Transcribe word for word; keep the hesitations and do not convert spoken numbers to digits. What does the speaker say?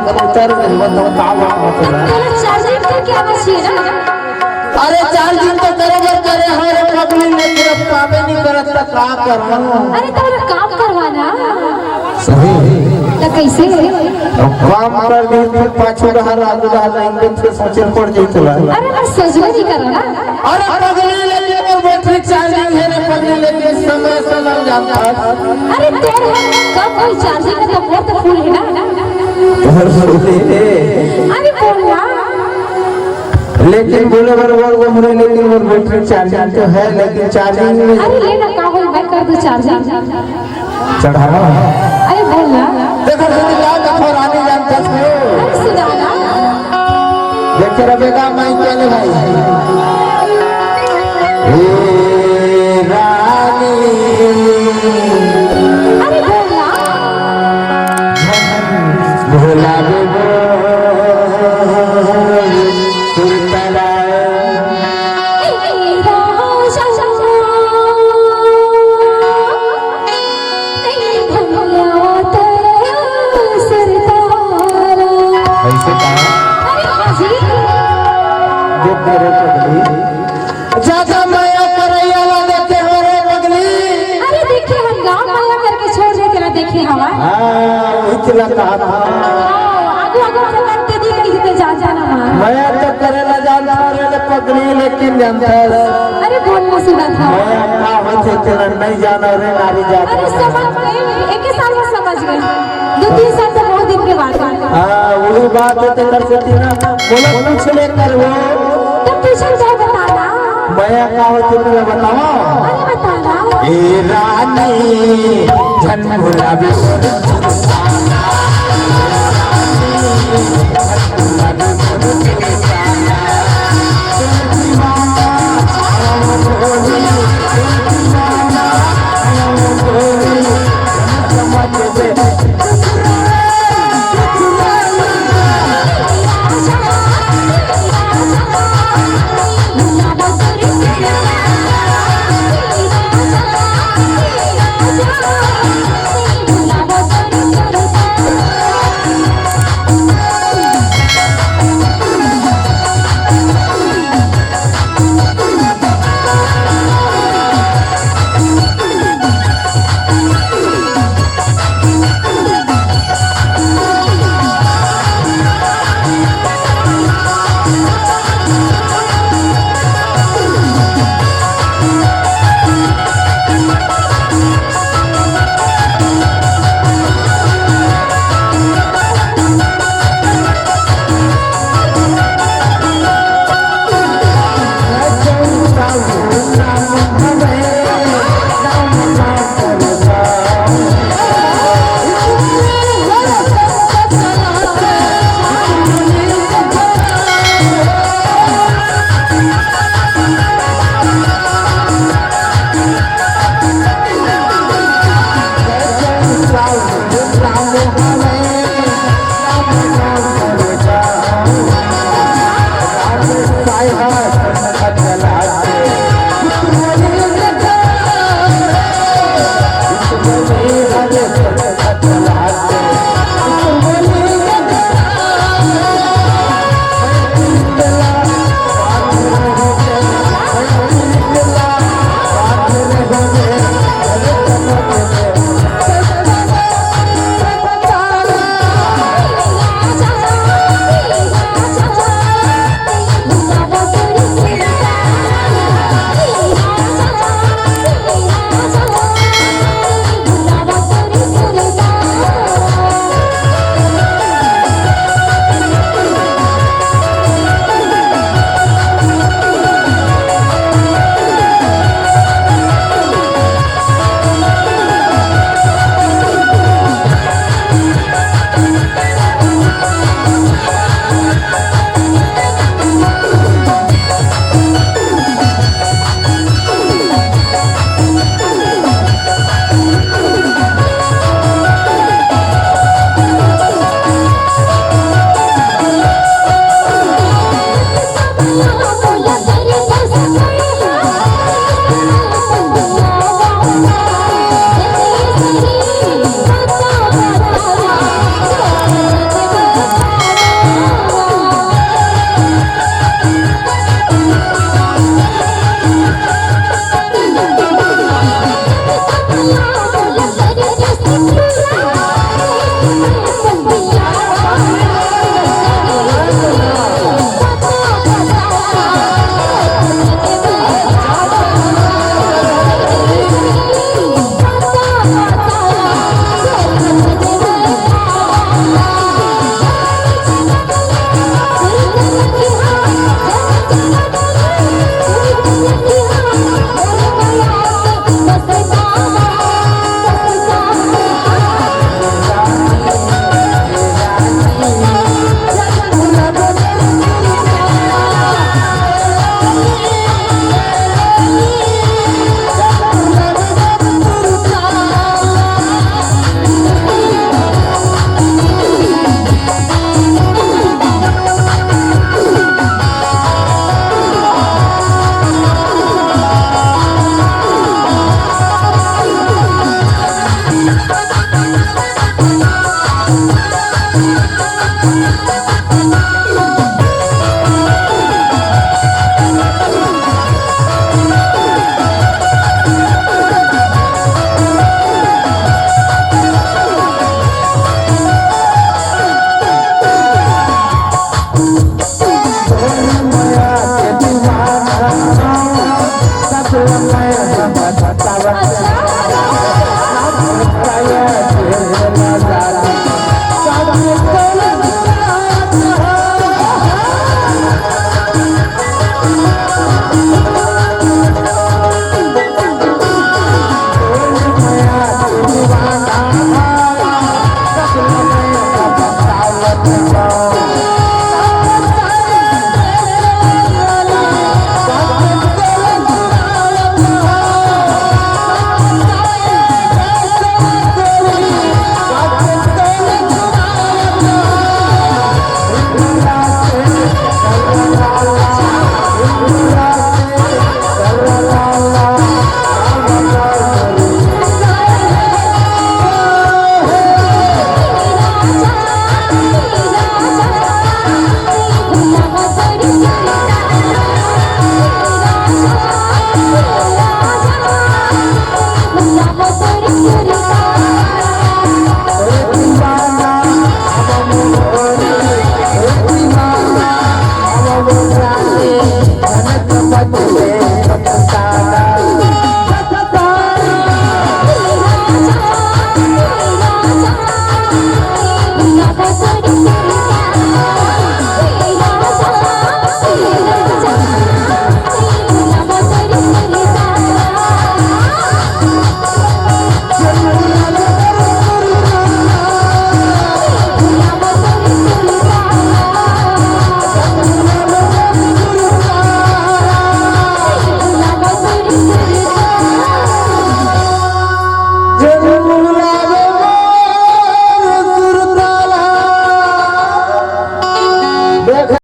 उतर गई, बताओ का बात होत हे? तोला चार्जिंग करके आना चाहिए ना। अरे चार्जिंग तो करे बर करे हंव रे पगली, लेकिन अब कामे नहीं करत त का करहूं? अरे तोला काम करवाना। सही। त कैसे? अब काम कर दी फिर पाछू रहा, आगू रहा, लाइन में फिर सोचे पड़ जाई तोला। अरे मैं सोचबे नहीं करो ना। अरे पगली लेकिन मोर बैटरी चार्जिंग हे रे पगली, लेकिन समय से नहीं जानता। अरे तोर ह कम होही चार्जिंग हे त मोर तो फुल हे ना। तोर फुल हे। अरे बोल ना। लेकिन बोले बर बोल वो हमरे, लेकिन मोर बैटरी चार्जिंग तो हे, लेकिन चार्जिंग में अरे ले ना, का होही, मैं कर दूं चार्जिंग। चढ़ावा। अरे बोल ना। देखो, सुन, का देखो, रानी जानता छो। अरे सुना ना। देखे रबेगा, मैं क्या ले भाई। ए रानी। अरे बोल ना। भोला बेबो, सुरतला। ए राजा। ऐसे कहा? अरे हाँ जी। देख मेरे पगली, ज्यादा मया करैया ला देखे हंव रे पगली। अरे देखे हंव, गाँव मया करके छोड़ देते ना, देखे हंव। हाँ, वही तेला कहा था। हाँ, आगू आगू से करते देख के जितने जानता ना मार। मया तो करे ला जानता रे पगली, लेकिन जानता। अरे बोल ना सुना था। मया का होथे तेला नहीं जाना रे नारी जात। अरे समझ गए, एक ही साल में समझ गए। दो तीन साल तो बहुत दिन के बात है। हाँ, वही बात हे, तेकर सेती ना, बोला पूछ ले कर वो। तो पूछन जाए बताना। मया का होथे तेला बतावा। अरे बताना। ए रानी, झन भुलावे। देख